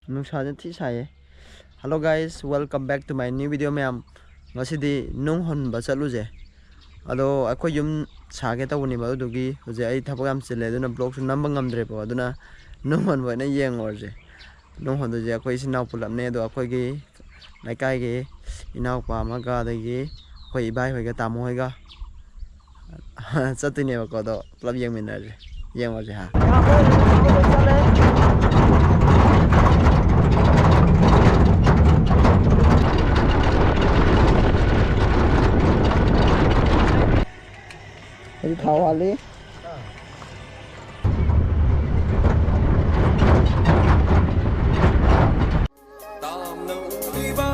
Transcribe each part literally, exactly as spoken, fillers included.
ꯅꯨꯡꯁꯥꯁꯦ ꯊꯤ ꯁꯥꯏꯌꯦ꯫ Hello guys, welcome back to my new video, ꯃꯌꯥꯝ꯫ ꯉꯁꯤꯗꯤ ꯅꯨꯡ ꯍꯣꯟꯕ ꯆꯠꯂꯨꯁꯦ꯫ ꯑꯗꯣ ꯑꯩꯈꯣꯏ ꯌꯨꯝ ꯁꯥꯒꯦ ꯇꯧꯕꯅꯦꯕ, ꯑꯗꯨꯗꯨꯒꯤ ꯍꯧꯖꯤꯛ ꯑꯩ ꯊꯕꯛ ꯌꯥꯝ ꯆꯤꯜꯂꯦ, ꯑꯗꯨꯅ vlogꯁꯨ ꯅꯝꯕ ꯉꯝꯗ꯭ꯔꯦꯕ꯫ ꯑꯗꯨꯅ ꯅꯨꯡ ꯍꯣꯟꯕ ꯑꯣꯏꯅ ꯌꯦꯡꯉꯨꯔꯁꯦ꯫ ꯅꯨꯡ ꯍꯣꯟꯗꯣꯏꯁꯦ ꯑꯩꯈꯣꯏ ꯏꯆꯤꯟ ꯏꯅꯥꯎ ꯄꯨꯂꯞꯅꯦ꯫ ꯑꯗꯣ ꯑꯩꯈꯣꯏꯒꯤ ꯂꯩꯀꯥꯏꯒꯤ ꯏꯅꯥꯎꯄꯥ ꯑꯃꯒ, ꯑꯗꯒꯤ ꯑꯩꯈꯣꯏ ꯏꯕꯥꯏ ꯍꯣꯏꯒ ꯇꯥꯃꯣ ꯍꯣꯏꯒ ꯆꯠꯇꯣꯏꯅꯦꯕꯀꯣ꯫ ꯑꯗꯣ ꯄꯨꯂꯞ ꯌꯦꯡꯃꯤꯟꯅꯔꯁꯦ, ꯌꯦꯡꯉꯨꯔꯁꯦ ꯍꯥ꯫ ꯑꯩꯗꯤ ꯊꯥꯎ ꯍꯥꯜꯂꯤ꯫ ꯇꯥꯝꯅ ꯎꯔꯤꯕ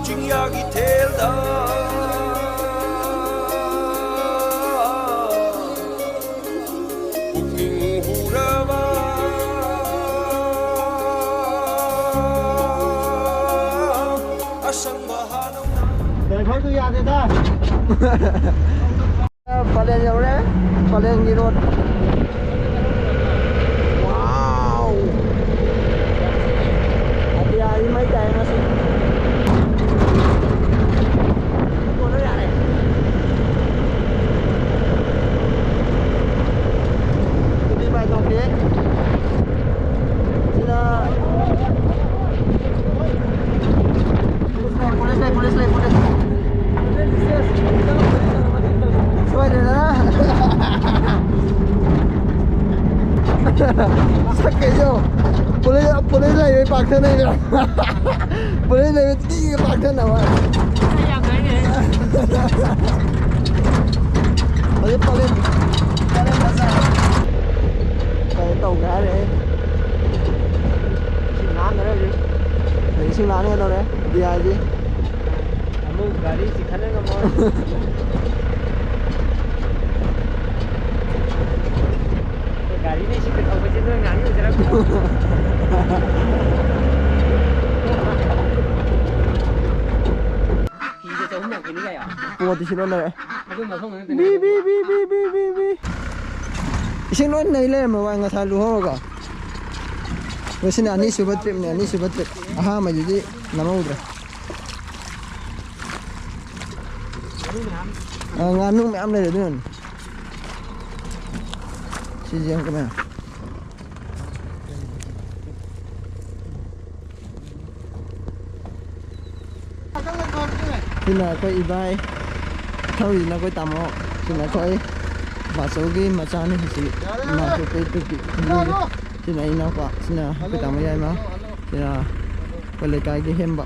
ꯆꯤꯡꯌꯥꯒꯤ ꯊꯦꯜꯗ ꯄꯨꯛꯅꯤꯡ ꯍꯨꯔꯕ ꯑꯁꯪꯕ ꯍꯥꯅꯧꯅ꯫ ꯗ꯭ꯔꯥꯏꯚꯔꯗꯨ ꯌꯥꯗꯦꯗ꯫ ꯄꯂꯦꯟ ꯌꯧꯔꯦ꯫ ꯄꯂꯦꯟꯒꯤ ꯔꯣꯗ꯫ ꯋꯥꯎ! ꯑꯇꯤꯌꯥꯗꯤ ꯃꯩ ꯇꯥꯏ ꯉꯁꯤ꯫ ꯀꯣꯟꯅ ꯌꯥꯔꯦ꯫ ꯁꯤꯗꯤ ꯄꯥꯏꯊꯣꯛꯀꯦ꯫ ꯁꯤꯅ ꯄꯨꯂꯤꯁ ꯂꯩ, ꯄꯨꯂꯤꯁ ꯂꯩ, ꯄꯨꯂꯤꯁ ꯂꯩ, ꯄꯨꯂꯤꯁ꯫ ꯁꯣꯏꯗ꯭ꯔꯦꯗꯅ꯫ ꯁꯛꯀꯩꯁꯨ ꯄꯨꯂꯤꯁ, ꯄꯨꯂꯤꯁ ꯂꯩꯕꯩ ꯄꯥꯛꯊꯅꯩꯅꯦ꯫ ꯄꯨꯂꯤꯁ ꯂꯩꯕꯩ ꯇꯤꯒ ꯄꯥꯛꯊꯅꯕ꯫ ꯌꯥꯝ ꯅꯨꯡꯉꯥꯏꯅꯦ꯫ ꯍꯧꯖꯤꯛ ꯄꯥꯂꯦꯟ, ꯄꯥꯂꯦꯟ ꯕꯖꯥꯔ꯫ ꯀꯩꯅꯣ ꯇꯧꯒꯦ ꯍꯥꯏꯔꯦ꯫ ꯏꯁꯤꯡ ꯂꯥꯟꯗꯣꯔꯦ ꯍꯧꯖꯤꯛ꯫ ꯏꯁꯤꯡ ꯂꯥꯟꯒꯗꯧꯔꯦ꯫ D I D. ꯑꯃꯨꯛ ꯒꯥꯔꯤ ꯆꯤꯡꯈꯠꯅ ꯉꯝꯃꯣꯏ꯫ ꯑꯩꯈꯣꯏ ꯒꯥꯔꯤꯅ ꯏꯁꯤꯡꯗ ꯊꯧꯕꯁꯦ ꯅꯣꯏ ꯉꯥꯛꯅ ꯎꯖꯔꯛꯄ꯫ ꯀꯦꯖꯤꯗ ꯆꯍꯨꯝ ꯌꯥꯡꯈꯩꯅꯤ ꯀꯥꯏꯌꯣ꯫ ꯄꯣꯠꯇꯤ ꯁꯤ ꯂꯣꯏ ꯂꯩꯔꯦ꯫ ꯑꯗꯨ ꯃꯐꯝ ꯑꯃꯗꯅꯦ꯫ ꯕꯤ, ꯕꯤ, ꯕꯤ꯫ ꯕꯤ, ꯕꯤ, ꯕꯤ, ꯕꯤ꯫ ꯏꯁꯤꯡ ꯂꯣꯏ ꯅꯩ ꯂꯩꯔꯝꯃꯦ ꯋꯥꯏ ꯉꯁꯥꯏ ꯂꯨꯍꯧꯔꯒ꯫ ꯑꯗꯣ ꯁꯤꯅ ꯑꯅꯤꯁꯨꯕ tripꯅꯦ, ꯑꯅꯤꯁꯨꯕ trip꯫ ꯑꯍꯥꯟꯕꯗꯨꯗꯤ ꯅꯝꯍꯧꯗ꯭ꯔꯦ꯫ ꯑ, ꯉꯥꯅꯨ ꯃꯌꯥꯝ ꯂꯩꯔꯦ ꯑꯗꯨꯅꯅꯦ꯫ ꯁꯤꯁꯦ ꯌꯦꯡꯉꯨ ꯀꯃꯥꯏꯅ꯫ ꯁꯤꯅ ꯑꯩꯈꯣꯏ ꯏꯕꯥꯏ, ꯊꯧꯔꯤꯁꯤꯅ ꯑꯩꯈꯣꯏ ꯇꯥꯃꯣ, ꯁꯤꯅ ꯑꯩꯈꯣꯏ ꯕꯥꯆꯧꯒꯤ ꯃꯆꯥꯅꯤ꯫ ꯁꯤ ꯏꯃꯥ ꯄꯣꯛꯄꯩ ꯇꯨꯄꯤ꯫ ꯁꯤꯅ ꯑꯩ ꯏꯅꯥꯎꯄꯥ, ꯁꯤꯅ ꯑꯩꯈꯣꯏ ꯇꯥꯃꯣ ꯌꯥꯏꯃ, ꯁꯤꯅ ꯑꯩꯈꯣꯏ ꯂꯩꯀꯥꯏꯒꯤ ꯍꯦꯝꯕ꯫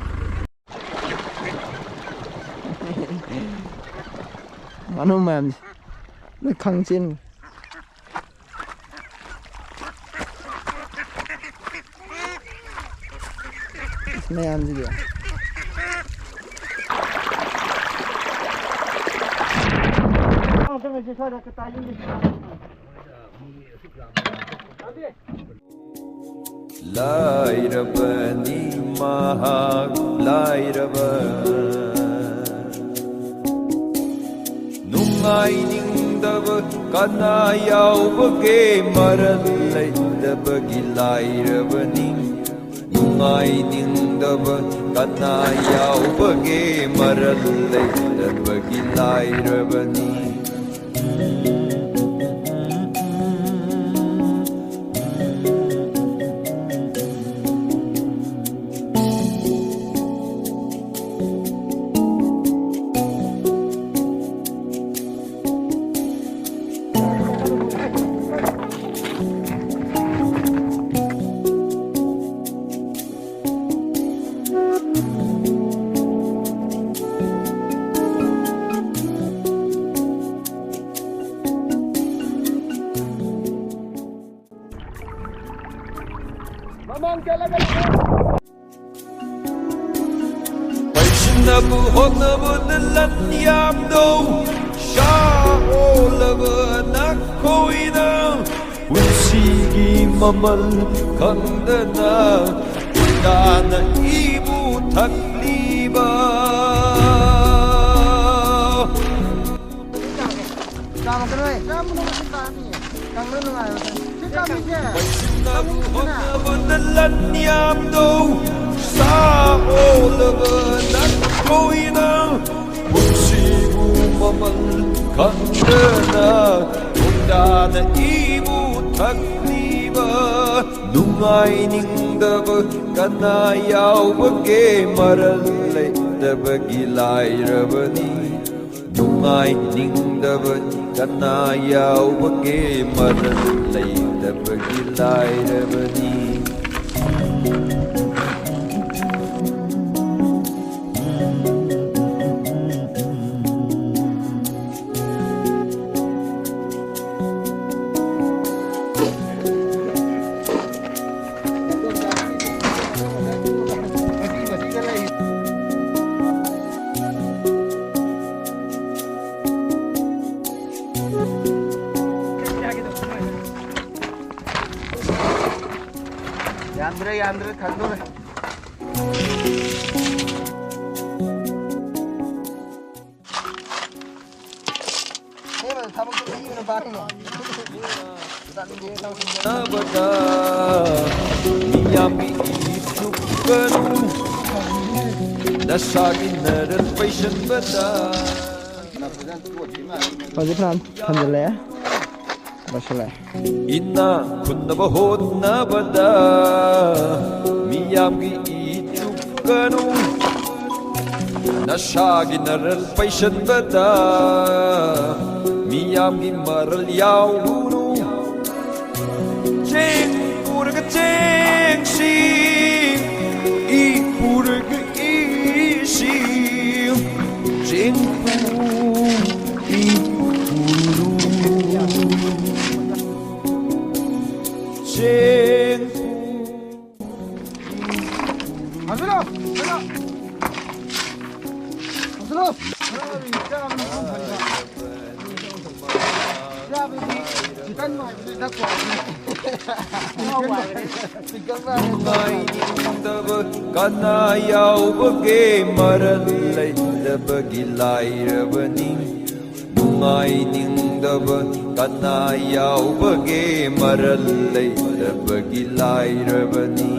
ꯉꯥꯅꯨ ꯃꯌꯥꯝꯁꯦ ꯂꯣꯏ ꯈꯪ ꯆꯦꯟ꯫ ꯃꯌꯥꯝꯁꯤꯗꯤ꯫ ꯂꯥꯏꯔꯕꯅꯤ ꯃꯍꯥꯛ ꯂꯥꯏꯔꯕ꯫ ꯅꯨꯡꯉꯥꯏꯅꯤꯡꯗꯕ ꯀꯅꯥ ꯌꯥꯎꯕꯒꯦ? ꯃꯔꯜ ꯂꯩꯇꯕꯒꯤ ꯂꯥꯏꯔꯕꯅꯤ꯫ ꯅꯨꯡꯉꯥꯏꯅꯤꯡꯗꯕ ꯀꯅꯥ ꯌꯥꯎꯕꯒꯦ? ꯃꯔꯜ ꯂꯩꯇꯕꯒꯤ ꯂꯥꯏꯔꯕꯅꯤ꯫ ꯃꯃꯥꯡ ꯆꯠꯂꯒ ꯄꯩꯁꯤꯟꯅꯕ ꯍꯣꯠꯅꯕꯗ ꯂꯟ ꯌꯥꯝꯗꯧ ꯁꯥ ꯑꯣꯜꯂꯕ ꯅꯈꯣꯏꯅ ꯄꯨꯟꯁꯤꯒꯤ ꯃꯃꯜ ꯈꯪꯗꯅ ꯀꯣꯏꯇꯥꯅ ꯏꯕꯨ ꯊꯛꯂꯤꯕ꯫ ꯆꯥꯃ ꯀꯩꯅꯣ ꯍꯦ? ꯆꯥꯃ ꯀꯩꯅꯣ ꯍꯦ? ꯆꯥꯃ ꯀꯩꯅꯣ ꯍꯦ? ꯄꯩꯁꯤꯟꯅꯕ ꯍꯣꯠꯅꯕꯗ ꯂꯟ ꯌꯥꯝꯗꯧ ꯁꯥ ꯑꯣꯜꯂꯕ ꯅꯪꯈꯣꯏꯅ ꯄꯨꯟꯁꯤꯕꯨ ꯃꯃꯜ ꯈꯪꯗꯅ ꯈꯣꯡꯗꯥꯅ ꯏꯕꯨ ꯊꯛꯂꯤꯕ ꯅꯨꯡꯉꯥꯏꯅꯤꯡꯗꯕ ꯀꯅꯥ ꯌꯥꯎꯕꯒꯦ? ꯃꯔꯜ ꯂꯩꯇꯕꯒꯤ ꯂꯥꯏꯔꯕꯅꯤ꯫ ꯅꯨꯡꯉꯥꯏꯅꯤꯡꯗꯕ ꯀꯅꯥ ꯌꯥꯎꯕꯒꯦ? ꯃꯔꯜ ꯂꯩꯇꯕꯒꯤ ꯂꯥꯏꯔꯕꯅꯤ꯫ ꯌꯥꯟꯗ꯭ꯔꯦ, ꯌꯥꯟꯗ꯭ꯔꯦ, ꯊꯟꯗꯣꯔꯦ꯫ ꯅꯕꯗ ꯃꯤꯌꯥꯝꯒꯤ ꯏ ꯆꯨꯞꯀꯅꯨ꯫ ꯅꯁꯥꯒꯤ ꯅꯔꯜ ꯄꯩꯁꯟꯕꯗ꯫ ꯍꯧꯖꯤꯛ ꯐꯅꯌꯥꯝ ꯊꯝꯖꯤꯜꯂꯛꯑꯦ꯫ ꯂꯣꯏꯁꯤꯜꯂꯛꯑꯦ꯫ ꯏꯅꯥ ꯈꯨꯟꯅꯕ ꯍꯣꯠꯅꯕꯗ ꯃꯤꯌꯥꯝꯒꯤ ꯏ ꯆꯨꯞꯀꯅꯨ꯫ ꯅꯁꯥꯒꯤ ꯅꯔꯜ ꯄꯩꯁꯟꯕꯗ ꯃꯤꯌꯥꯝꯒꯤ ꯃꯔꯜ ꯌꯥꯎꯔꯨꯅꯨ꯫ ꯆꯦꯡ ꯄꯨꯔꯒ ꯆꯦꯡꯁꯤ, ꯏ ꯄꯨꯔꯒ ꯏꯁꯤ, ꯆꯦꯡ ꯄꯨ, ꯏ ꯄꯨꯔꯨ꯫ ꯆꯦꯡ ꯄꯨ꯫ ꯍꯟꯖꯤꯜꯂꯣ! ꯍꯟꯖꯤꯜꯂꯣ! ꯍꯟꯖꯤꯜꯂꯣ! ꯆꯥꯕꯗꯤ ꯆꯤꯀꯟ ꯃꯥꯟꯕꯗꯨ ꯆꯥꯛ ꯆꯥꯕꯅꯤ꯫ ꯆꯤꯀꯟ ꯃꯥꯟꯕꯗꯨ ꯆꯥꯛ ꯆꯥꯕꯅꯤ꯫ ꯅꯨꯡꯉꯥꯏꯅꯤꯡꯗꯕ ꯀꯅꯥ ꯌꯥꯎꯕꯒꯦ? ꯃꯔꯜ ꯂꯩꯇꯕꯒꯤ ꯂꯥꯏꯔꯕꯅꯤ꯫ ꯅꯨꯡꯉꯥꯏꯅꯤꯡꯗꯕ ꯀꯅꯥ ꯌꯥꯎꯕꯒꯦ ꯃꯔꯜ ꯂꯩꯇꯕꯒꯤ ꯂꯥꯏꯔꯕꯅꯤ꯫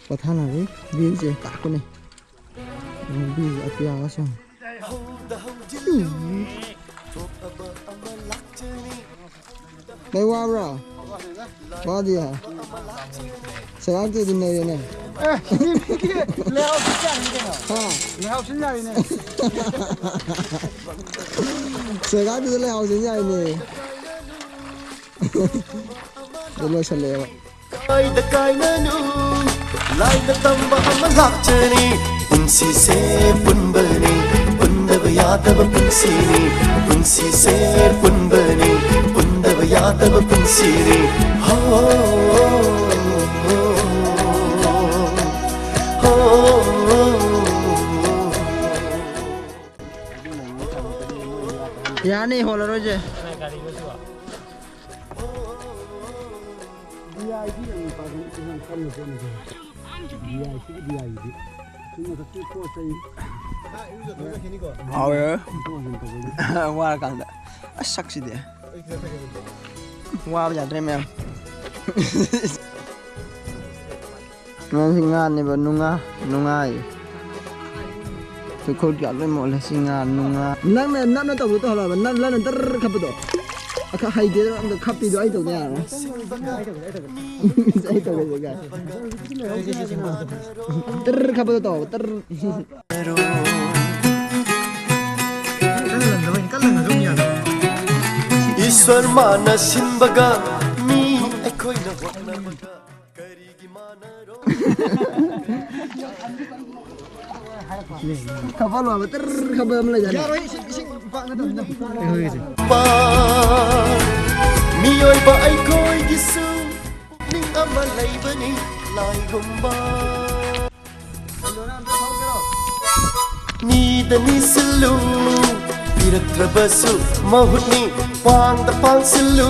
ꯄꯣꯊꯥꯅꯕꯒꯤ ꯚ꯭ꯌꯨꯁꯦ ꯀꯥꯞꯄꯅꯤ꯫ ꯚ꯭ꯌꯨꯁꯦ ꯑꯇꯤꯌꯥꯒꯁꯨ ꯌꯦꯡꯉꯨ꯫ ꯅꯣꯏ ꯋꯥꯕ꯭ꯔꯣ? ꯋꯥꯗꯤꯌꯦ? ꯁꯦꯒꯥꯛꯇꯨꯗꯤ ꯅꯩꯔꯦꯅꯦ꯫ ꯑꯦ, ꯁꯤꯗꯤ ꯃꯤꯒꯤ ꯂꯩꯍꯥꯎ ꯁꯤꯟ ꯌꯥꯔꯤꯅꯤ ꯀꯩꯅꯣ꯫ ꯍꯥ? ꯂꯩꯍꯥꯎ ꯁꯤꯟ ꯌꯥꯔꯤꯅꯦ꯫ ꯁꯦꯒꯥꯛꯇꯨꯗ ꯂꯩꯍꯥꯎ ꯁꯤꯟ ꯌꯥꯔꯤꯅꯦ꯫ ꯑꯗꯨ ꯂꯣꯏꯁꯜꯂꯛꯑꯦꯕ꯫ ꯀꯥꯏꯗ ꯀꯥꯏꯅꯅꯨ, ꯂꯥꯏꯅ ꯇꯝꯕ ꯑꯃ ꯂꯥꯛꯆꯔꯤ꯫ ꯄꯨꯟꯁꯤꯁꯦ ꯄꯨꯟꯕꯅꯤ, ꯄꯨꯟꯗꯕ ꯌꯥꯗꯕ ꯄꯨꯟꯁꯤꯅꯤ꯫ ꯄꯨꯟꯁꯤꯁꯦ ꯄꯨꯟꯕꯅꯤ, ꯄꯨꯟꯗꯕ ꯌꯥꯗꯕ ꯄꯨꯟꯁꯤꯅꯤ꯫ ꯍꯣ, ꯍꯣ, ꯍꯣ꯫ ꯌꯥꯅꯤ, ꯍꯣꯜꯂꯔꯣꯏꯁꯦ꯫ ꯗꯤ ꯑꯥꯏꯗꯤ ꯌꯥꯝ ꯄꯥꯝꯃꯤ, ꯌꯥꯝ ꯀꯟꯅ ꯆꯠꯅꯕ꯫ ꯗꯤ ꯑꯥꯏꯁꯤꯗꯤ ꯗꯤ ꯑꯥꯏꯗꯤ꯫ ꯁꯤ ꯃꯊꯛꯀꯤ ꯄꯣꯠ ꯆꯩ ꯍꯥꯎꯋꯦ꯫ ꯋꯥꯔꯀꯥꯟꯗ꯫ ꯑꯁ, ꯁꯛꯁꯤꯗꯤ꯫ ꯋꯥꯕ ꯌꯥꯗ꯭ꯔꯦ, ꯃꯌꯥꯝ꯫ ꯉꯥꯁꯤ ꯉꯥꯅꯦꯕ, ꯅꯨꯡꯉꯥ, ꯅꯨꯡꯉꯥꯏ꯫ ꯑꯩꯈꯣꯏ ꯈꯨꯠ ꯀꯌꯥ ꯂꯣꯏ ꯃꯣꯠꯂꯦ, ꯁꯤ ꯉꯥ, ꯅꯨꯡꯉꯥ꯫ ꯅꯪꯅ ꯅꯞꯅ ꯇꯧꯕꯗꯣ ꯇꯧꯍꯜꯂꯣꯕ, ꯅꯞ-, ꯅꯞꯅ ꯇꯔ ꯈꯞꯄꯗꯣ꯫ ꯑꯈ-, ꯍꯩꯇꯦꯗ ꯑꯝꯇ ꯈꯞꯄꯤꯗꯣ ꯑꯩ ꯇꯧꯗ ꯌꯥꯔꯣꯏ꯫ ꯑꯩ ꯇꯧꯒꯦ, ꯑꯩ ꯇꯧꯒꯦ꯫ ꯇꯔ ꯈꯞꯄꯗꯣ ꯇꯧ, ꯇꯔ꯫ ꯏꯁ꯭ꯋꯔ ꯃꯥꯅ ꯁꯤꯟꯕꯒ ꯃꯤ ꯑꯩꯈꯣꯏꯅ ꯍꯣꯠꯅꯕꯒ ꯈꯕꯔ ꯂꯣꯏꯕ ꯇꯔ ꯈꯕꯔ ꯑꯃ ꯂꯩꯖꯥꯠꯅꯤ꯫ ꯌꯥꯔꯣꯏ, ꯏꯁꯤꯡ, ꯏꯁꯤꯡ ꯄꯥꯛꯅ ꯇꯧꯁꯤꯟꯅꯕ꯫ ꯑꯩꯈꯣꯏꯒꯤꯁꯦ꯫ ꯃꯤꯑꯣꯏꯕ ꯑꯩꯈꯣꯏꯒꯤꯁꯨ ꯄꯨꯛꯅꯤꯡ ꯑꯃ ꯂꯩꯕꯅꯤ ꯂꯥꯏꯒꯨꯝꯕ꯫ ꯃꯤꯗ ꯅꯤꯁꯤꯜꯂꯨ, ꯄꯤꯔꯛꯇ꯭ꯔꯕꯁꯨ ꯃꯍꯨꯠꯅꯤ, ꯄꯥꯡꯗ ꯄꯥꯡꯁꯤꯜꯂꯨ,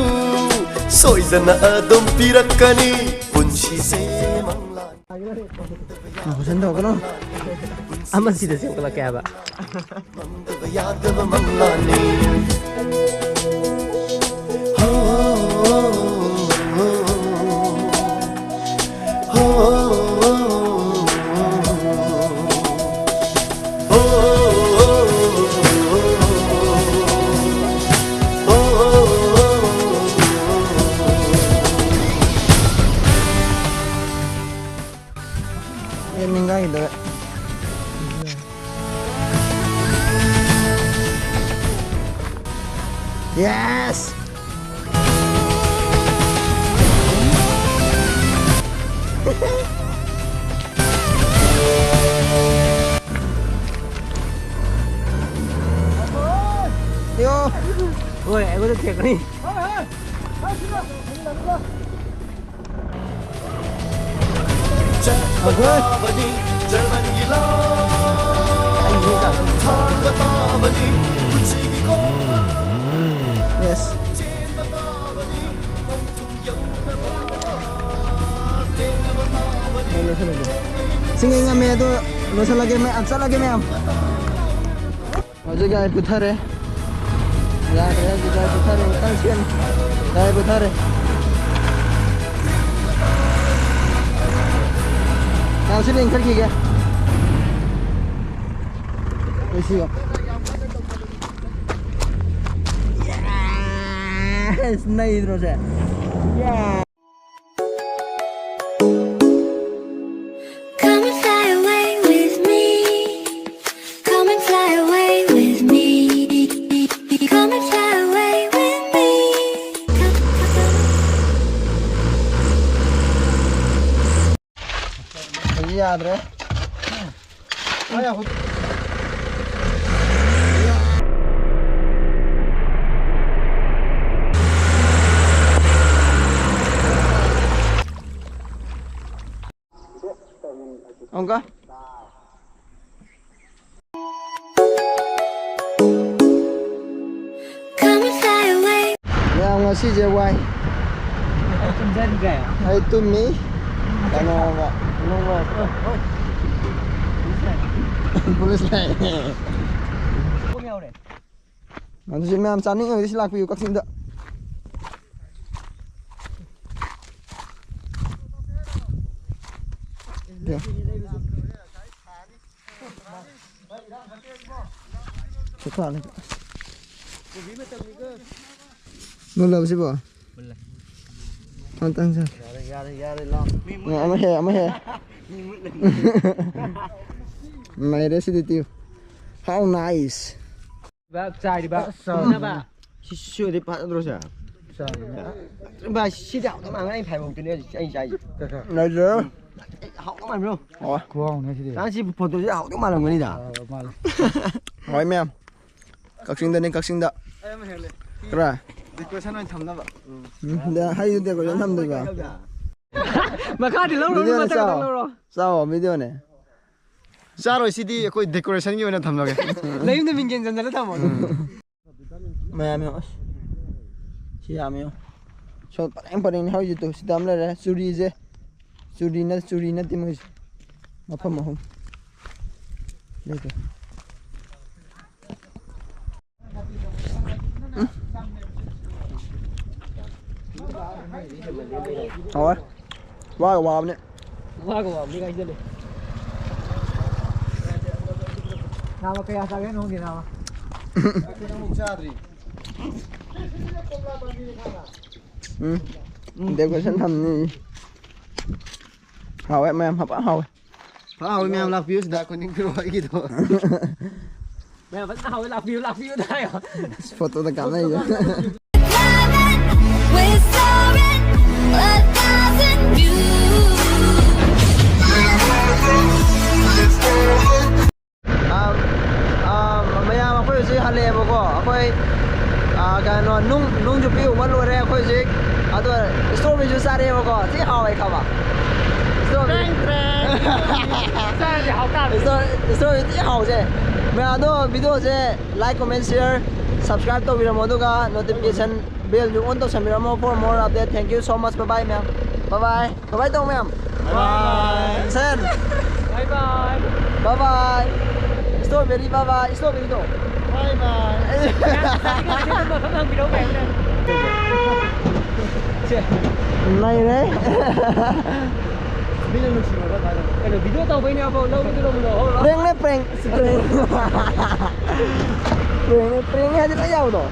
ꯁꯣꯏꯗꯅ ꯑꯗꯨꯝ ꯄꯤꯔꯛꯀꯅꯤ ꯄꯨꯟꯁꯤꯁꯦ ꯃꯪꯂꯥꯟ꯫ ꯀꯣꯏꯁꯟ ꯇꯧꯔꯛꯀꯅꯨ꯫ ꯑꯃ ꯁꯤꯗ ꯁꯦꯝꯒꯠꯂꯛꯀꯦ ꯍꯥꯏꯕ꯫ ꯃꯪꯗꯕ ꯌꯥꯗꯕ ꯃꯪꯂꯥꯟꯅꯤ꯫ ꯍꯣ, ꯍꯣ, ꯍꯣ, ꯍꯣ꯫ ꯑꯦ, ꯅꯤꯡꯒꯥꯏꯒꯤꯗꯧꯔꯦ꯫ Yes! ꯌꯣ꯫ ꯍꯣꯏ, ꯑꯩꯉꯣꯟꯗ ꯊꯦꯡꯒꯅꯤ꯫ ꯆꯠꯄ ꯇꯥꯕꯅꯤ, ꯖꯔꯃꯟꯒꯤ ꯂꯥꯟ ꯊꯥꯡꯕ ꯇꯥꯕꯅꯤ, ꯄꯨꯟꯁꯤꯒꯤ ꯈꯣꯡ Yes. ꯆꯦꯟꯕ ꯇꯥꯕꯅꯤ꯫ ꯂꯣꯏꯁꯜꯂꯒꯦ꯫ ꯁꯤꯡꯉꯩ ꯉꯝꯃꯦ ꯑꯗꯣ ꯂꯣꯏꯁꯜꯂꯒꯦ ꯃꯌꯥꯝ, ꯆꯠꯂꯒꯦ ꯃꯌꯥꯝ꯫ ꯍꯧꯖꯤꯛ ꯒꯥꯔꯤ ꯄꯨꯊꯔꯦ꯫ ꯌꯥꯗ꯭ꯔꯦ, ꯍꯧꯖꯤꯛ ꯒꯥꯔꯤ ꯄꯨꯊꯔꯦ꯫ ꯈꯤꯇꯪ ꯁꯦꯝ-, ꯒꯥꯔꯤ ꯄꯨꯊꯔꯦ꯫ ꯌꯥꯝ ꯁꯤꯠꯅ ꯏꯟꯈꯠꯈꯤꯒꯦ꯫ ꯂꯣꯏꯁꯤꯌꯣ꯫ Yes, ꯅꯩꯗ꯭ꯔꯣ say? Yeah. Come and fly away with me. Come and fly away with me. Come and fly away with me. Come, come, come. ꯌꯥꯗ꯭ꯔꯦ꯫ ꯑꯃꯨꯛꯀ꯫ Come and fly away. ꯃꯌꯥꯝ, ꯉꯁꯤꯁꯦ ꯋꯥꯏ꯫ ꯇꯨꯝꯖꯟꯈ꯭ꯔꯦ꯫ ꯑꯩ ꯇꯨꯝꯃꯤ꯫ ꯀꯩꯅꯣ ꯑꯃ꯫ ꯅꯣꯡꯃ꯫ ꯄꯨꯂꯤꯁ ꯂꯥꯛꯑꯦ꯫ ꯄꯨꯡ ꯌꯧꯔꯦ꯫ ꯑꯗꯨꯁꯨ ꯃꯌꯥꯝ ꯆꯥꯅꯤꯡꯉꯒꯗꯤ ꯁꯤ ꯂꯥꯛꯄꯤꯌꯨ ꯀꯛꯆꯤꯡꯗ꯫ ꯃꯨꯜꯂꯕ ꯁꯤꯕꯣ? ꯃꯨꯜꯂꯦ꯫ ꯑꯝꯇꯪ ꯆꯥ꯫ ꯌꯥꯔꯦ, ꯌꯥꯔꯦ, ꯌꯥꯔꯦ, ꯂꯥꯎ꯫ ꯃꯤ ꯃꯨꯠꯂꯦ꯫ ꯑꯃ ꯍꯦ, ꯑꯃ ꯍꯦ꯫ ꯃꯤ ꯃꯨꯠꯂꯦ꯫ ꯅꯩꯔꯦ ꯁꯤꯗꯤ ꯇꯤꯌꯨ꯫ How nice꯫ ꯆꯥꯏꯔꯤꯕ ꯑꯁ, ꯐꯨꯅꯕ꯫ ꯁꯤ ꯁꯨꯗꯤ ꯐꯖꯗ꯭ꯔꯣ ꯁꯦ? ꯆꯥꯔꯤꯕ꯫ ꯚꯥꯏ, ꯁꯤꯗꯤ ꯍꯥꯎꯗꯧ ꯃꯥꯟꯒ꯭ꯔꯦ, ꯑꯩ ꯐꯥꯏꯕꯣꯛꯇꯨꯅꯦ ꯍꯧꯖꯤꯛ ꯑꯩ ꯆꯥꯏꯁꯦ꯫ ꯅꯩꯔꯦ꯫ ꯍꯥꯎꯗꯧ ꯃꯥꯟꯕ꯭ꯔꯣ? ꯍꯥꯎꯋꯦ꯫ ꯈꯨꯍꯥꯎꯅꯦ ꯁꯤꯗꯤ꯫ ꯅꯪ ꯁꯤ ꯐꯣꯇꯣꯁꯤ ꯍꯥꯎꯗꯧ ꯃꯥꯜꯂꯝꯒꯅꯤꯗ꯫ ꯑ, ꯃꯥꯜꯂꯦ꯫ ꯍꯣꯏ ꯃꯌꯥꯝ꯫ ꯀꯛꯆꯤꯡꯗꯅꯤ, ꯀꯛꯆꯤꯡꯗ꯫ ꯑꯩ ꯑꯃ ꯍꯦꯜꯂꯦ꯫ ꯈꯔ꯫ Decoration ꯑꯣꯏꯅ ꯊꯝꯅꯕ꯫ ꯎꯝ, ꯗ-, ꯍꯩꯗꯨ decoration ꯊꯝꯗꯣꯏꯕ꯫ ꯃꯈꯥꯗꯤ ꯂꯧꯔꯣ, ꯚꯤꯗꯤꯑꯣꯅ ꯃꯊꯛ ꯆꯥꯎ꯫ ꯂꯧꯔꯣ꯫ ꯆꯥꯎ, ꯚꯤꯗꯤꯑꯣꯅꯦ꯫ ꯆꯥꯔꯣꯏ, ꯁꯤꯗꯤ ꯑꯩꯈꯣꯏ decorationꯒꯤ ꯑꯣꯏꯅ ꯊꯝꯂꯒꯦ꯫ ꯅꯌꯨꯝꯗ ꯃꯤꯡꯖꯦꯜ ꯆꯟꯖꯜꯂ ꯊꯝꯃꯣ꯫ ꯎꯝ꯫ ꯃꯌꯥꯝ ꯌꯦꯡꯉꯣ, ꯑꯁ꯫ ꯁꯤ ꯌꯥꯝ ꯌꯦꯡꯉꯣ꯫ ꯁꯣꯝ ꯄꯔꯦꯡ ꯄꯔꯦꯡꯅꯤ ꯍꯧꯔꯤꯁꯦ ꯇꯨ꯫ ꯁꯤꯗ ꯑꯃ ꯂꯩꯔꯦ꯫ ꯆꯨꯔꯤꯁꯦ꯫ ꯆꯨꯔꯤ ꯅꯠ-, ꯆꯨꯔꯤ ꯅꯠꯇꯦ ꯃꯣꯏꯁꯦ꯫ ꯃꯐꯝ ꯑꯍꯨꯝ꯫ ꯂꯩꯇꯦ꯫ ꯎꯝ꯫ ꯍꯥꯎꯋꯦ꯫ ꯋꯥꯒ ꯋꯥꯕꯅꯦ꯫ ꯋꯥꯒ ꯋꯥꯕꯅꯤ ꯀꯥꯏꯁꯤꯗ ꯂꯩ꯫ ꯅꯥꯕ ꯀꯌꯥ ꯆꯥꯒꯦ ꯅꯣꯡꯒꯤ ꯅꯥꯕ? ꯑꯩꯈꯣꯏ ꯑꯃꯨꯛ ꯆꯥꯗ꯭ꯔꯤ꯫ ꯎꯝ꯫ Decoration ꯊꯝꯅꯤ꯫ ꯍꯥꯎꯋꯦ ꯃꯌꯥꯝ, ꯐꯖꯅ ꯍꯥꯎꯋꯦ꯫ ꯐꯖꯅ ꯍꯥꯎꯋꯦ ꯃꯌꯥꯝ, ꯂꯥꯛꯄꯤꯌꯨ ꯁꯤꯗ꯫ ꯈꯨꯅꯤꯡ ꯄꯤꯔꯛꯑꯣ ꯑꯩꯒꯤꯗꯣ꯫ ꯃꯌꯥꯝ ꯐꯖꯅ ꯍꯥꯎꯋꯦ, ꯂꯥꯛꯄꯤꯌꯨ, ꯂꯥꯛꯄꯤꯌꯨ ꯍꯥꯏꯌꯣ꯫ ꯐꯣꯇꯣꯗ ꯀꯥꯞꯅꯩꯁꯦ꯫ We're soaring, a thousand views. ꯅꯦꯕꯀꯣ ꯊꯤ ꯍꯥꯎꯋꯦ ꯈꯪꯉꯕ꯫ Strawberry ꯆꯥꯔꯗꯤ ꯍꯥꯎ ꯇꯥꯕꯅꯤ꯫ Strawberry ꯊꯤ ꯍꯥꯎꯁꯦ꯫ ꯃꯌꯥꯝꯗꯣ video ꯁꯦ like, comment, share, subscribe ꯇꯧꯕꯤꯔꯝꯃꯣ, ꯑꯗꯨꯒ notification bell ꯁꯨ on ꯇꯧꯁꯟꯕꯤꯔꯝꯃꯣ for more update. Thank you so much. Bye bye ꯃꯌꯥꯝ꯫ Bye bye꯫ Bye bye ꯇꯧ ꯃꯌꯥꯝ꯫ Bye bye꯫ Sen꯫ Bye bye꯫ Bye bye꯫ Strawberry bye bye꯫ Strawberry ꯗꯣ꯫ Bye bye꯫ ꯅꯪ ꯆꯥꯅꯤꯡꯉꯗꯤ ꯑꯗꯨꯝ ꯃꯐꯝ ꯍꯪꯕꯤꯔꯛꯎ ꯀꯩꯅꯣ꯫ ꯅꯩꯔꯦ꯫ ꯃꯤꯅ ꯅꯨꯡꯁꯤꯔꯕ ꯀꯥꯏꯅ꯫ ꯀꯩꯅꯣ video ꯇꯧꯕꯩꯅꯦ ꯑꯕꯣ, ꯂꯧꯕꯗꯤ ꯂꯧꯕ ꯂꯧꯍꯧꯔꯣ꯫ Prank ꯅꯦ, prank꯫ Prank꯫ Prank ꯅꯦ, prank ꯍꯥꯏꯗꯤ ꯂꯣꯏ ꯌꯥꯕꯗꯣ꯫